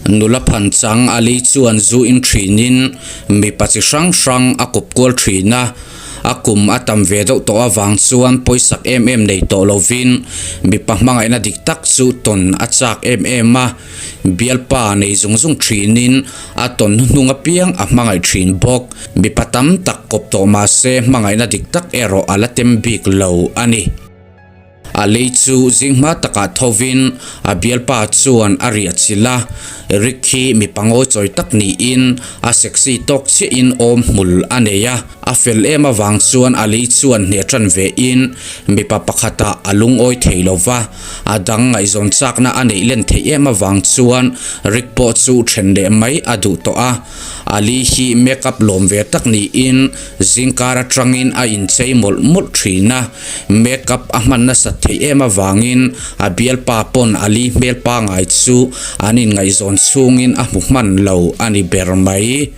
Nula phanchang Ali chuan zu in thinin mipa chi hrang hrang a kawp kual thin a, a kum a tam ve deuh tawh avang chuan pawisak em em nei tawh lovin mipa hmangaihna dik tak chu tawn a chak em em a, bialpa nei zung zung thinin a tawn hnuhnung apiang a hmangaih thin bawk. Mipa tam tak kawp tawh mahse hmangaihna dik tak erawh a la tem bik lo a ni. A lei chu zing hma takah thovin a bialpa chuan a riah chilh a, Rick hi mipa ngawi chawi tak niin a sexy tawk chiahin awm hmul a nei a, a fel em avang chuan a lei chuan hneh tan vein mipa pakhatah a lungawi thei lo va, a dang ngaihzawn chakna a neih len theih em avang chuan Rick pawh chu then leh mai a duh tawh a. Ali hi makeup lawm ve tak niin zingkar atangin a inchei mawlh mawlh thin a, makeup a hman nasat theih em avangin a bialpa pawn Ali hmel pangai chu an inngaihzawn chhungin a hmu hman lo a ni ber mai.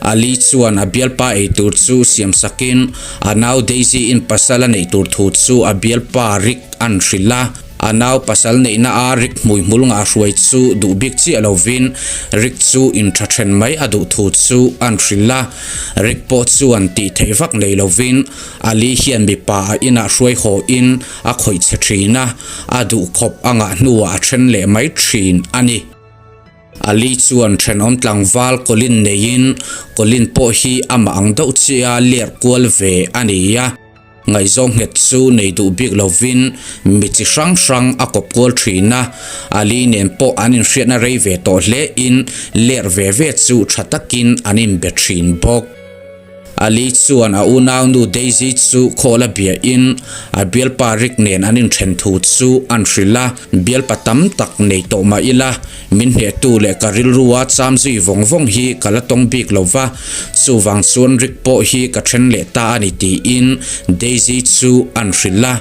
Ali chuan a bialpa eitur chu siam sakin a nau Daisy in pasal a neih tur thu chu a bialpa Rick an hrilh a. A nau pasal neihna a Rick hmuihmul ngah hruai chu duh bik chiah lovin Rick chu intha then mai a duh thu chu an hrilh a. Rick pawh chuan tih theih vak nei lovin Ali hian mipa a inah hruai haw in a khawih che thin a, a duh khawp a ngah hnuah a then leh mai thin a ni. Ali chuan thenawm tlangval Colin neiin Colin pawh hi amah ang deuh chiah a ler kual ve a ni a. Ngaihzawng nghet chu nei duh bik lovin mi chi hrang hrang a kawp kual thin a, Ali nen pawh an inhriatna rei ve tawh hle in ler ve ve chu tha takin an inbe thin bawk. Ali chuan a unaunu Daisy chu khawl a bia in a bialpa Rick nen an inthen thu chu an hrilh a, bialpa tam tak nei tawh mah ila Min hnehtu leh ka rilrua cham zui vawng vawng hi ka la tawng bik lo va, chuvang chuan Rick pawh hi ka then leh ta a ni tiin Daisy chu an hrilh a.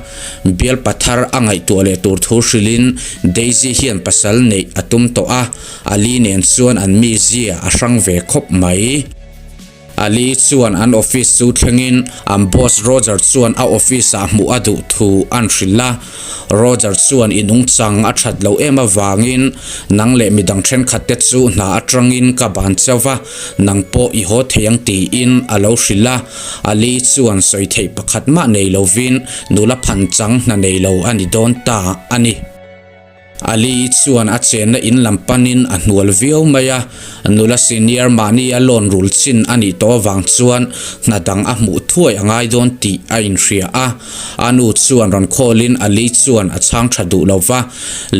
Bialpa thar a ngaihtuah leh tur thu hrilhin Daisy hian pasal neih a tum tawh a, Ali nen chuan an mizia a hrang ve khawp mai. Ali chuan an office chu thlengin an boss Roger chuan a office ah hmuh a duh thu an hrilh a. Roger chuan i nungchang a that loh em avangin nang leh midang thenkhat te chu hna atangin ka ban chauh va, nang pawh i haw thei ang tiin a lo hrilh a. Ali chuan sawi theih pakhat mah nei lovin nula phanchang hna nei lo a ni dawn ta a ni. Ali chuan a chenna in lam panin a hnual viau mai a, nula senior mahni a loan rul chin a nih tawh avang chuan hna dang a hmuh thuai a ngai dawn tih a inhria a. A nu chuan rawn khawlin Ali chuan a chhang tha duh lo va,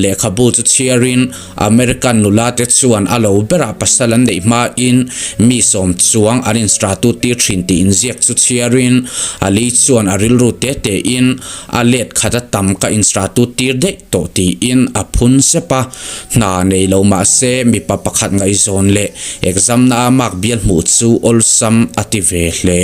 lehkhabu chu chhiarin American nula te chuan a lo berah pasal an neih hmain mi sawm chuang an instratu tir thin tih inziak chu chhiarin Ali chuan a rilru te tein A let khat a tam ka instratu tir daih tawh tiin a phun sep a, hna nei lo mah se mipa pakhat ngaihzawn leh exam na a mark bial hmuh chu awlsam a ti ve hle.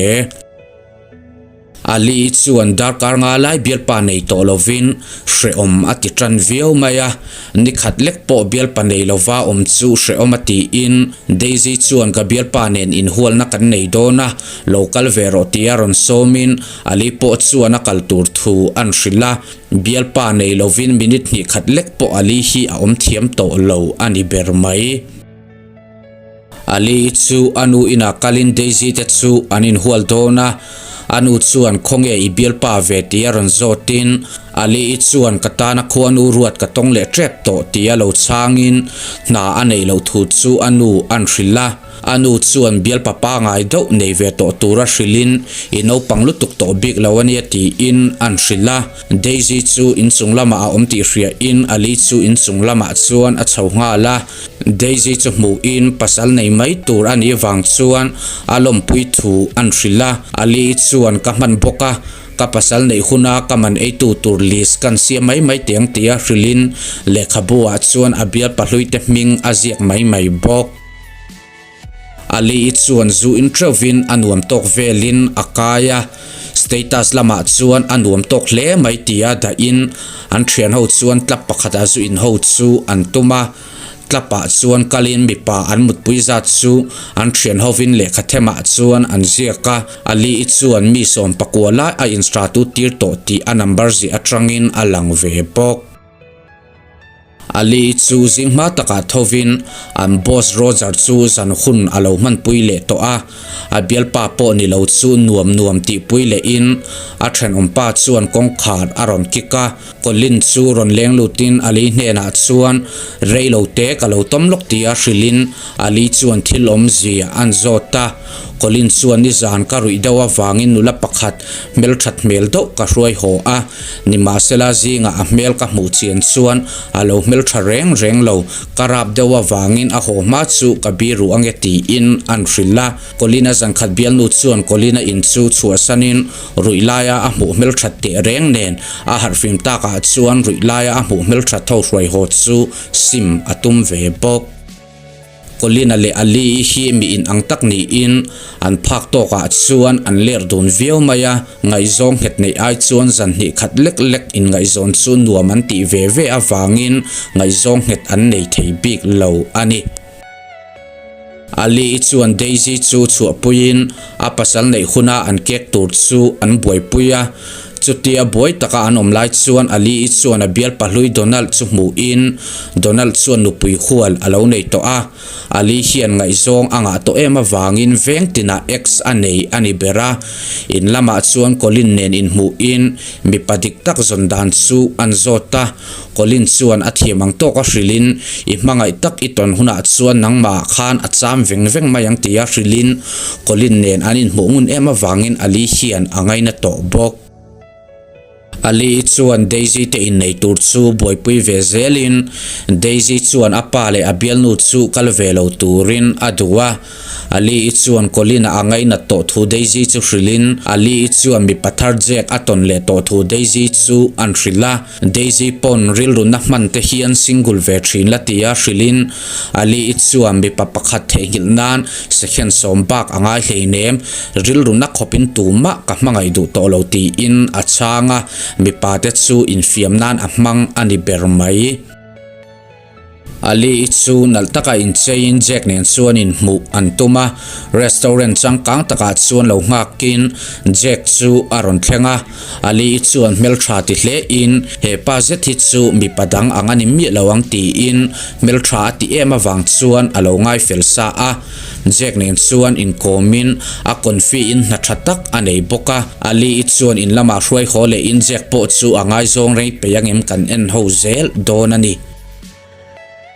Ali chuan darkar nga lai bialpa nei tawh lovin hrehawm a ti tan viau mai a, Nikhat lek pawh bialpa nei lova awm chu hrehawm a tiin Daisy chuan ka bialpa nen inhualna kan nei dawn a, lo kal ve rawh tia rawn sawmin Ali pawh chuan a kal tur thu an hrilh a, bialpa nei lovin minute hnih khat lek pawh Ali hi a awm thiam tawh lo a ni ber mai. Ali chu a nu inah kalin Daisy te chu an inhual dawn a, a nu chuan khawnge i bialpa ve tia rawn zawtin Ali chuan ka tana khuanu ruat ka tawng leh tep tawh tia lo chhangin hna a neih loh thu chu a nu an hrilh a, a nu chuan bialpa pangai deuh nei ve tawh tura hrilhin i naupang lutuk tawh bik lo ania tiin an hrilh a, Daisy chu inchung lamah a awm tih hriain Ali chu inchung lamah chuan a chho nghal a. Daisy chu hmuhin pasal nei mai tur a nih vang chuan a lawmpui thu an hrilh a, Ali chuan ka hman bawk a, ka pasal neih huna ka man eitu tur list kan siam mai mai teh ang tia hrilhin lehkhabu ah chuan a bial pahluite hming a ziak mai mai bawk. Ali chuan zu in teuhvin a nuam tawk velin a kai a, status lamah chuan a nuam tawk hle mai tia dahin an thian ho chuan tlap pakhatah zu in ho chu an tum a, tlapah chuan kalin mipa an mutpui zat chu an thian hovin lehkha themah chuan an ziak a, Ali chuan mi 19 lai a instatu tir tawh tih a number ziah atangin a lang ve bawk. Ali chu zing hma takah thovin an boss Roger chu zan hun a lo hmanpui leh tawh a, a bialpa pawh ni lo chu nuam nuam tihpui lehin a thenawmpa chuan kawngkhar a rawn kik a, Colin chu rawn leng lutin Ali hnenah chuan rei lo te ka lo tawm lawk tia hrilhin Ali chuan thil awmzia an zawt a, Colin chuan nizan ka ruih deuh avangin nula pakhat hmelthat hmel deuh ka hruai haw a, nimahsela zingah a hmel ka hmuh chian chuan a lo hmeltha reng reng lo, ka rap deuh avangin a haw hma chu ka biru ange tiin an hrilh a. Colin-a zankhat bialnu chuan Colin-a in chu chhuahsanin ruih laia a hmuh hmelthat teh reng nen a harhfim takah chuan ruih laia a hmuh hmelthat ho hruai haw chu sim a tum ve bawk. Colina leh Ali hi mi in ang tak niin an phak tawkah chuan an ler dun viau mai a, ngaihzawng nghet neih ai chuan zan hnih khat lek lek inngaihzawn chu nuam an tih ve ve avangin ngaihzawng nghet an nei thei bik lo a ni. Ali chuan Daisy chu chhuahpuiin a pasal neih huna an kek tur chu an buaipui a, Chutia buai taka an awm lai chuan Ali-i chuan a bial pahlui Donald chu hmuhin Donald chuan nupui hual a lo nei tawh a. Ali hian ngaihzawng a ngah tawh em avangin veng tinah ex a nei a ni ber a. In lamah chuan Colin nen inhmuhin mipa dik tak zawn dan chu an zawt a. Colin chuan a thiam ang tawka hrilhin i hmangaih tak i tawn hunah chuan nangmahah khan a cham veng veng mai ang tia hrilhin Colin nen an inhmuh ngun em avangin Ali hian a ngaina tawh bawk. Ali chuan Daisy te innei tur chu buaipui ve zelin Daisy chuan a pa leh a bialnu chu kal ve lo turin a duh a. Ali chuan Colin-a a ngainat tawh thu Daisy chu hrilhin Ali chuan mipa thar Jack a tawn leh tawh thu Daisy chu an hrilh a. Daisy pawn rilruna hman te hian single ve thin la tia hrilhin Ali chuan mipa pakhat theihnghilh nan second sawm bak a ngai hleinem, rilruna khawpin tumah ka hmangaih duh tawh lo tiin a chhang a, mipa te chu infiam nan a hmang a ni ber mai. Ali chu nalh taka incheiin Jack nen chuan inhmuh an tum a, restaurant changkang takah chuan lo nghakin Jack chu a rawn thleng a, Ali chuan hmeltha ti hlein he pa zet hi chu mipa dang ang a ni miah lo ang tiin hmeltha a ti em avang chuan a lo ngai fel sa a, Jack nen chuan inkawmin a confi in hna tha tak a nei bawk a, Ali chuan in lamah hruai haw lehin Jack pawh chu a ngaizawng rei peih angem kan en ho zel dawn a ni.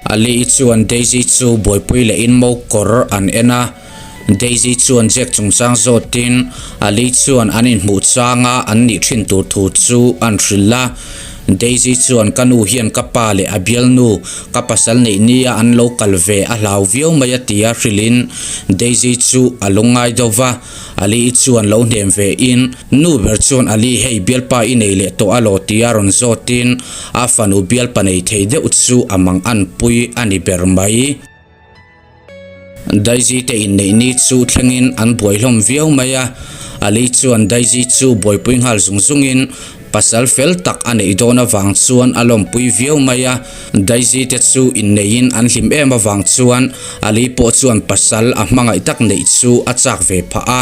Ali chuan Daisy chu buaipui lehin mo kawr an en a, Daisy chuan Jack chungchang zawtin Ali chuan an inhmuh changa an nih thin tur thu chu an hrilh a. Daisy chuan ka nu hian ka pa leh a bialnu ka pasal neih nia an lo kal ve a hlau viau mai a tia hrilhin Daisy chu a lungngai deuh va. Ali chuan lo hnem ve in, Nu ber chuan Ali hei bialpa i nei leh tawh alaw tia rawn zawt in a fanu bialpa nei thei deuh chu a mang an pui a ni ber mai. Daisy te inneih ni chu thleng in an buai hlawm viau mai a, Ali chuan Daisy chu buaipui nghal zung zung in Pasal fel tak a neih dawn avang chuan a lawmpui viau mai a, Daisy te chu inneihin an hlim em avang chuan Ali pawh chuan pasal a hmangaih tak neih chu a chak ve phah a,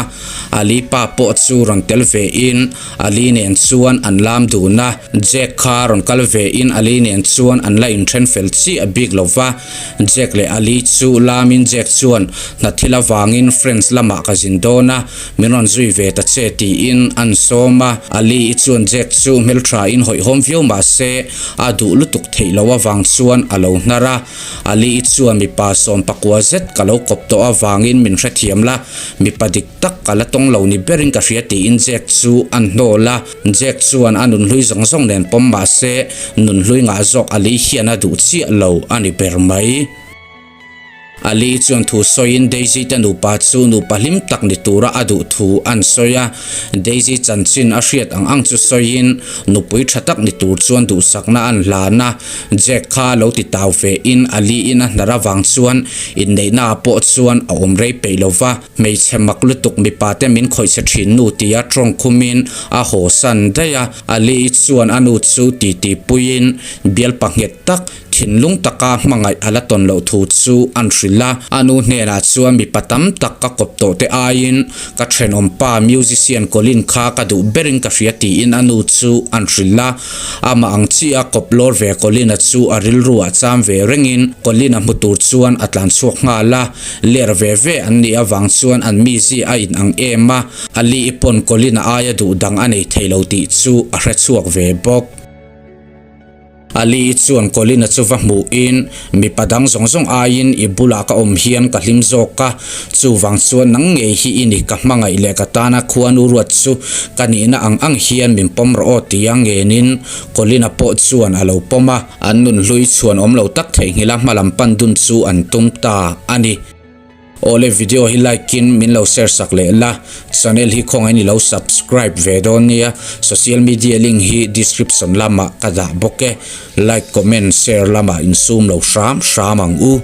Ali pa pawh chu rawn tel ve in Ali nen chuan an lam dun a, Jack kha rawn kal ve in Ali nen chuan an la inthen fel chiah bik lo va, Jack leh Ali chu lamin Jack chuan hna thil avangin France lamah ka zin dawn a, Min rawn zui ve ta che tiin an sawm a, Ali i chuan Jack chu hmeltha in hawihhawm viau mah se a duh lutuk theih loh avang chuan a lo hnar a. Ali i chuan mipa sawm pakua zet ka lo kawp tawh avangin min hrethiam la, mipa dik tak ka la tawng lo ni berin ka hria tiin Jack chu an hnawl a. Jack chuan a nunhlui zawng zawng nen pawm mah se nunhlui ngah zawk Ali hian a duh chiah lo a ni ber mai. Ali chuan thu sawiin Daisy te nupa chu nupa hlim tak ni tura a duh thu an sawi a, Daisy chanchin a hriat ang ang chu sawiin nupui tha tak ni tur chuan duhsakna an hlan a, Jack kha lo ti tau ve in Ali in a hnar avang chuan inneihna ah pawh chuan a awm rei peih lo va, hmeichhe mak lutuk mipa te min khawih che thin nu tia tawng khumin a haw san daih a, Ali chuan a nu chu titi puiin bialpa nghet tak. Thinlung taka hmangaih a la tawn loh thu chu an hrilh a. A nu hnenah chuan mipa tam tak ka kawp tawh te aiin ka thenawm pa musician Colin kha ka duh berin ka hria tiin a nu chu an hrilh a. Amah ang chiah a kawp lawr ve Colin-a chu a rilru ah cham ve rengin Colin-a hmu tur chuan a tlan chhuak nghal a. Ler ve ve an nih avang chuan an mizi a in ang em a, Ali-i pawn Colin-a aia duh dang a nei thei lo tih chu a hre chhuak ve bawk. Ali chuan Colin-a chu va hmuhin, Mipa dang zawng zawng aiin i bulah ka awm hian ka hlim zawk a, chuvang chuan nang ngei hi i ni ka hmangaih leh ka tana khuanu ruat chu ka nihna ang ang hian min pawm rawh aw tia ngenin Colin-a pawh chuan a lo pawm a, an nunhlui chhuan awm lo tak theihnghilha hmalam pan dun chu an tum ta a ni. Awle video hi like in min lo share sak leh la, channel hi khawngaih in i lo subscribe ve dawn nia, social media link hi description lamah ka dah bawk e, like comment share lamah insum lo hram hram ang u.